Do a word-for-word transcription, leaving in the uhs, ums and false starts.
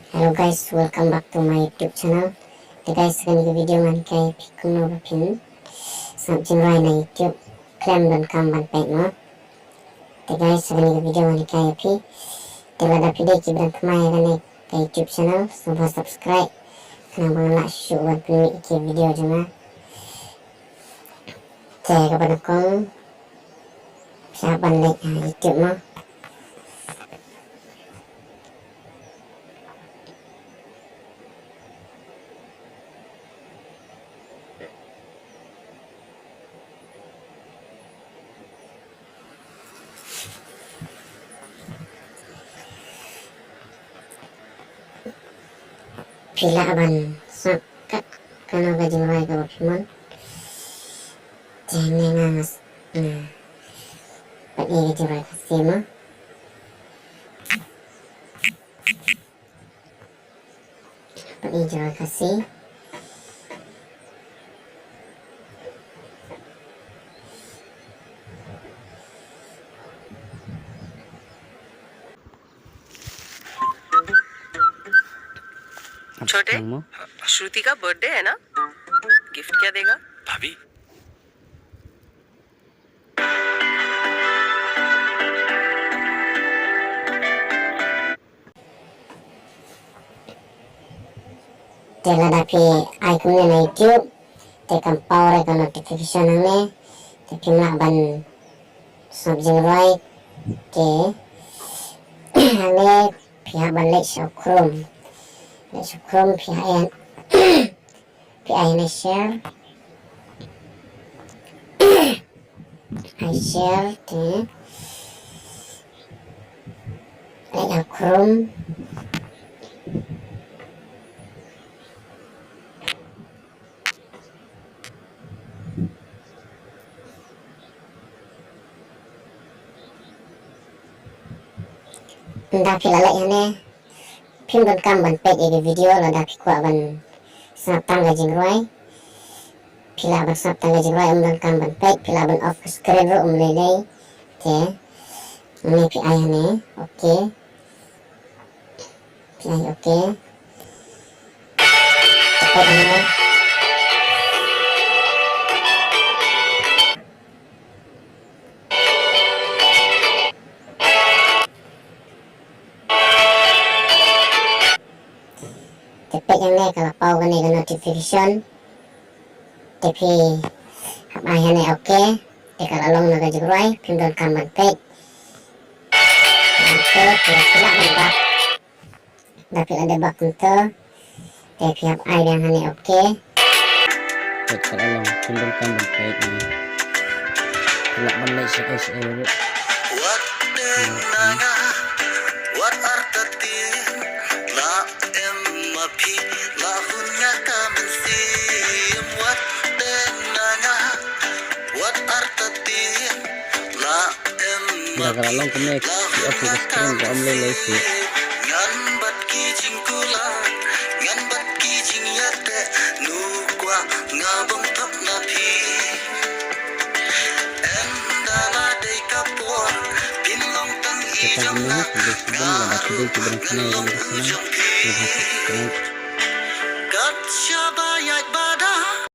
Hello guys, welcome back to my YouTube channel. Te guys, kane ka video ngan hikai ïa phi kumno ba phin sngap jingrwai na YouTube khlem donkam ban peit mo. Te guys, kane ka video ngan hikai ïa phi. Te lada phi dei ki briew thymmai ïa kane ka YouTube channel, sngewbha subscribe. Khnang ba ngan lah shuh ban pynmih ïa ki video jong nga. Te kaba nyngkong, phi hap ban leit ha YouTube mo. Phi lah ban sngap kat kano ka jingrwai kaba phi mon. Te hangne nga, nga, nga pat ïa ka jingrwai Khasi mo. Pat ïa ka jingrwai Khasi. छोटे, श्रुति का बर्थडे है ना? गिफ्ट क्या देगा? भाभी। Te lada phi ai kumne na YouTube, te kam paw re ka notification hangne, te phim lah ban sngap jingrwai, te hangne phi hap ban leit sha Chrome. Leit sha Chrome phi hap ban Phi ai hangne share. Ai share te. Ai ha Chrome. Ynda phi la leit hangne, phim donkam ban peit ïa ki video lada phi kwah ban sngap tang ka jingrwai. Phi lah ban sngap tang ka jingrwai, ym donkam ban peit, phi lah ban off ka screen ruh ym lei lei. Te hangne phi ai hangne, okay. Phi ai okay. Te peit hangne. Te peit hangne ka la paw kane ka notification. Te phi hap ai hangne okay. Te ka la long na ka jingrwai, phim donkam ban peit. Ban peit, te phi lah ban back. Da phi la dep back kumta. Te phi hap ai biang hangne okay. Peit ka la long, phim donkam ban peit ne. Phi lah ban leit shaei shaei ruh. Wat dei na nga, wat artatien, la em ma phi, la hun nga ka mynsiem. Wat dei na nga, wat artatien, la em ma phi, la hun nga ka mynsiem. Ngan bat ki jingkular, ngan bat ki jingïateh, nu kwah nga bym thok na phi. Ynda la dei ka por, phin long tang i jong nga, nga ruh ngan long u jong phi.